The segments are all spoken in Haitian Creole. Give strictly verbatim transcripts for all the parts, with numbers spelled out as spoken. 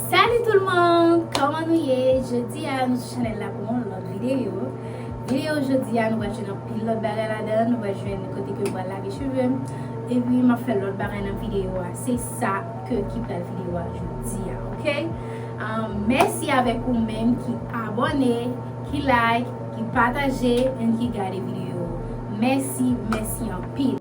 Salut tout le monde, kòman nou ye? Jodi a nou sou chanèl la pou yon lòt videyo. Videyo jodi a nou pral jwenn anpil lòt bagay ladan, nou pral jwenn kote ke m pral lave cheve m, epi m ap fè lòt bagay nan videyo a. Se sa ke ki pral videyo a jodi a, ok? Um, mèsi avèk ou menm ki abòne, ki like, ki pataje, and ki gade videyo. Mèsi, mèsi anpil.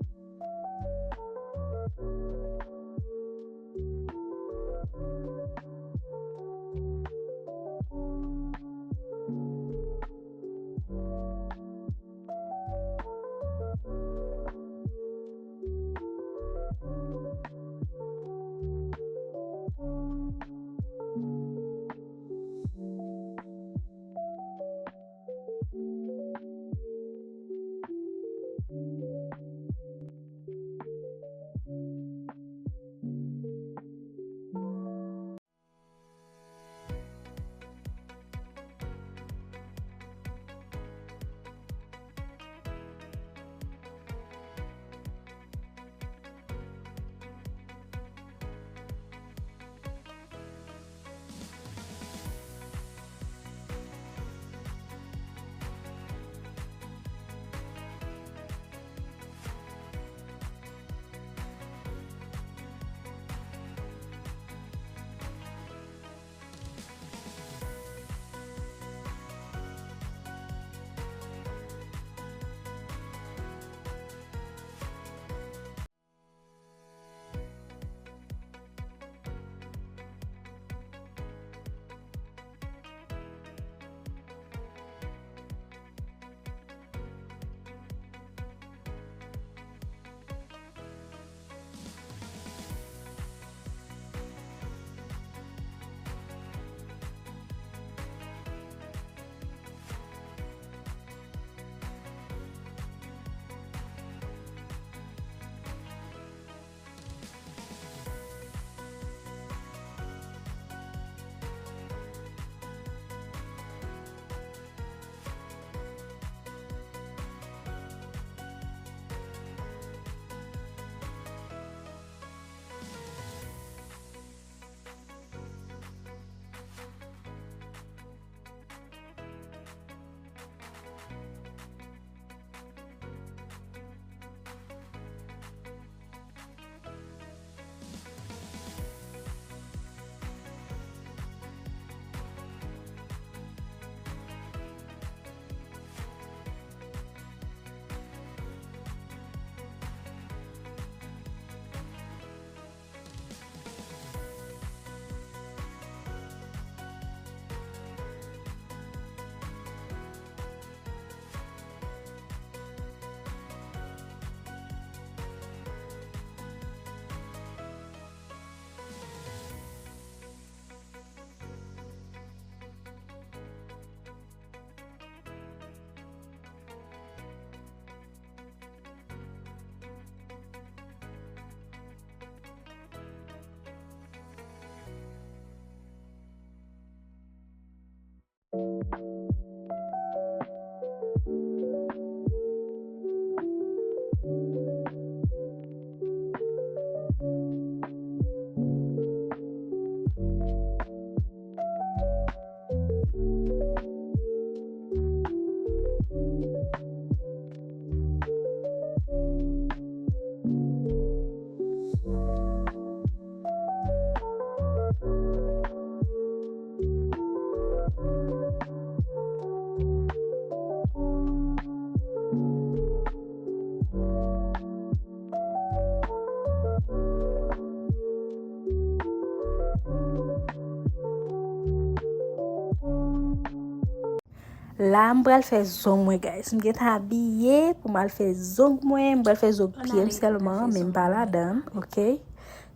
La, m pral fè zong mwen, guys. M gentan abiye pou m al fè zong mwen. M pral fè zong pye m sèlman, men m pa ladan, ok?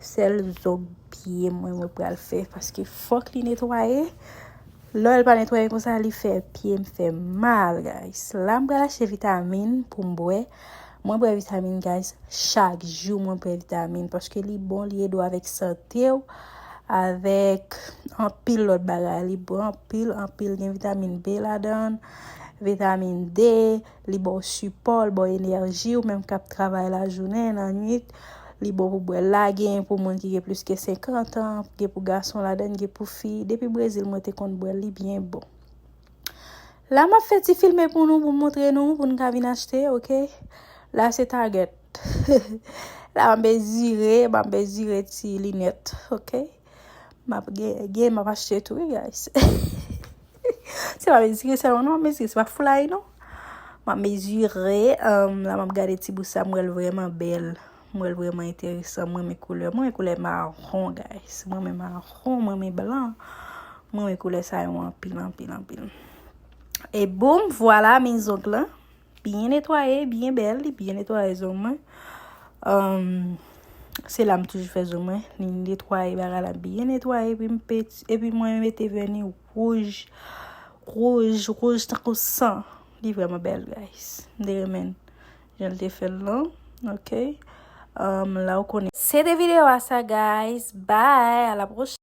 Sèl zong pye mwen, mwen pral fè, paske fòk li netwaye. Lè l pa netwaye konsa, li fè pye m fè mal, guys. La, m pral achte vitamin pou m bwè. Mwen bwè vitamin, guys, chak jou mwen bwè vitamin, paske li bon, li ede w avèk sante w, avèk anpil lòt bagay. Li bon anpil, anpil. Gen vitamin B ladan l, vitamin D, li ba w sipò, li ba w enèji, ou menm k ap travay lajounen, lannwit, Li bon pou bwè l la, gen pou moun ki gen plis ke senkant an, gen pou gason ladan, gen pou fi. Depi Brezil, mwen te konn bwè l, li byen bon. La, m ap fè ti filme pou nou, pou m montre nou, pou n ka vin achte, oke? La, se Target. La, m ap mezire, m ap mezire ti linèt, oke? M ap gen, gen, m ap achte tou, wi, guys. Se pa mezire sèlman, non, m ap mezire, se pa foulay, non. M ap mezire, um, la, m ap gade ti bout sa, m wè l vrèman bèl. M wè l vrèman enteresan. Mwen renmen koulè. Mwen renmen koulè mawon, guys. Mwen renmen mawon, mwen renmen blan. Mwen renmen koulè sa yo anpil, anpil, anpil. E boum, vwala, men zong lan. Byen netwaye, byen bèl, li byen netwaye zong mwen. Um, se la m toujou fè zong mwen. Li netwaye, bagay la byen netwaye, epi m peti, epi mwen mete vèni wouj, wouj, wouj tankou san. Li vrèman bèl, guys. M te renmen jan l te fè l lan. Ok. Um, la ou konnen. Se te videyo a sa, guys. Bye. A la pwochèn.